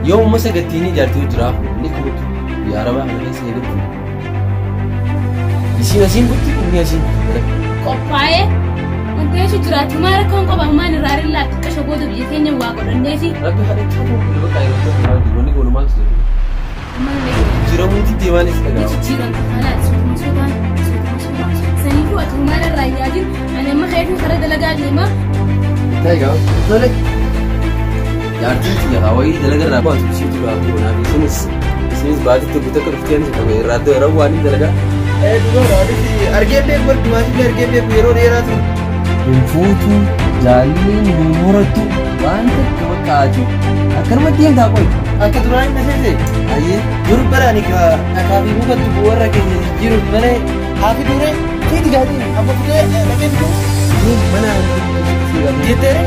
Yoo uummata gattiinii jaartii jiraaf inni kubutu biyya arabaa kana keessa eegatu. Isiin asiin butti inni asiin butti. Qophaa'ee wanta jechuun jiraatu maal rakkoon qaba maal irraa rillaa xiqqasha booda biyya keenya waa godhanneeti. Rabbi haadha ta'uu bakka yeroo ta'u maal wanni goonu maal jedhu. Jijjiiramuuti deemaanis dhaga'ama. Jijjiiramtu kanaas suutuma suutaan suutuma suutaan saniifuu ati maal irraa yaadin ani amma keetiin karaa dalagaa deema. Taiga, tole. Jaartiin tiyya hawayii dalaga irraa baatu isiitu baatu kanaaf isinis isinis baatitti guutuu akka dhuftee anis dhabe irraa yeroo waan hin dalagaa. Dhugaadha anis argee beeku bardumaas argee beeku yeroo dheeraa ture. Hin fuutu jaalliin hin murattu waan takka bakka ati akkanumatti hin taaqoy. Akka duraan hin dhaseese. Ayyee. Dur baraan dhakaa fi mukatti warra keenya jijjiiruuf malee haa fidure fiiti gaarii amma fidee dhaqee fiduu. Mana jetteere.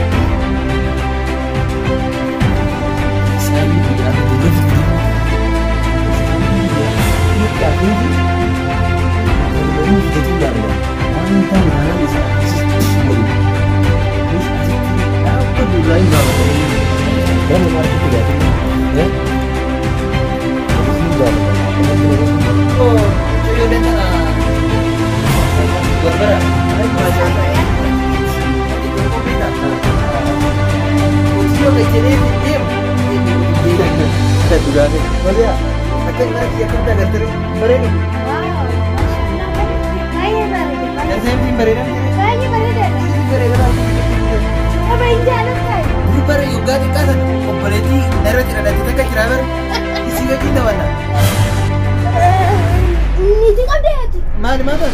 Maal maal?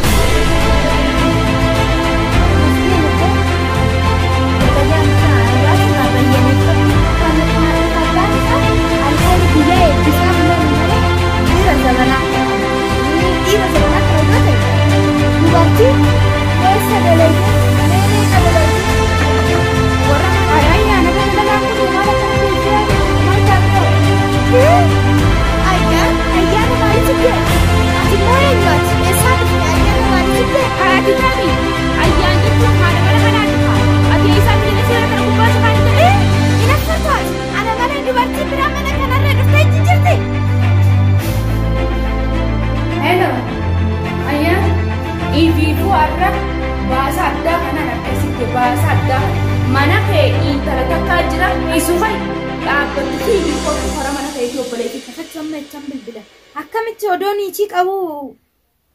Akkamitti odoon ichi qabu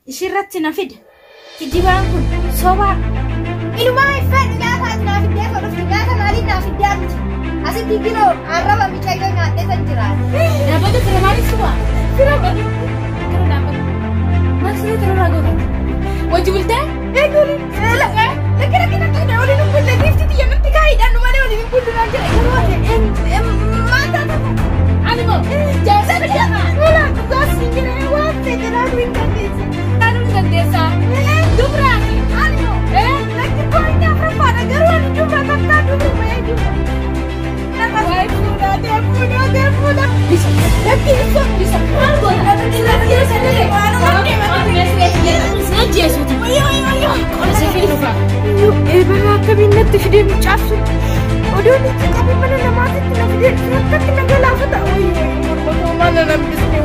ishirratti na fida. Kijibaan kun sobaa. Ilumaa hin fedhu nyaata ati naaf iddee kan dhuftu nyaata maaliin naaf iddee miti. Asitti giroo arraba micayyoo nyaadhee kan jiraatu. Dhaabbata fira maaliif subaa? Fira badu. Fira dhaabbata. Maal siree fira raagota? Wajji bultee? Eeguun seela. Lakki lakki lakki waliin hin bulle giifti xiyya nutti kaayidhaan nu malee waliin hin bullu naan jedha. Yeroo ati maal taata? Ani moo jaarsa jedhama. Fuula dhugaas hin jira waan ta'e laaluu hin dandeessu. Laaluu hin dandeessaa. Dubraati. Ani moo lakki boonya afuraffaadha garuu ani dubra takkaa dubra bahee dubra. Waayee fuudhaa fuudhaa fuudhaa. Lakki ibsa Isa maal goota? Eebala akkamiin natti fidee mucaassu. Odoon itti qabu mana namaatitti na fidee akkatti na galaafata. Wayyoo mana nambisne.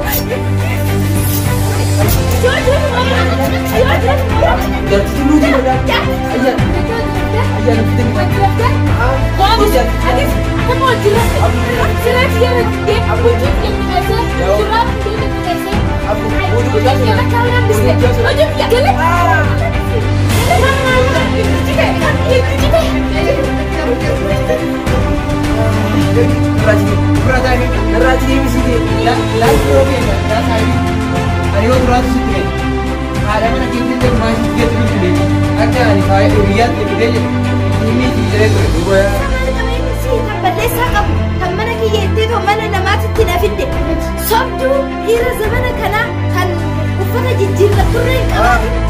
Sobduu dhiira zamana kanaa kan uffata jijjiirra turre hin qabaatin.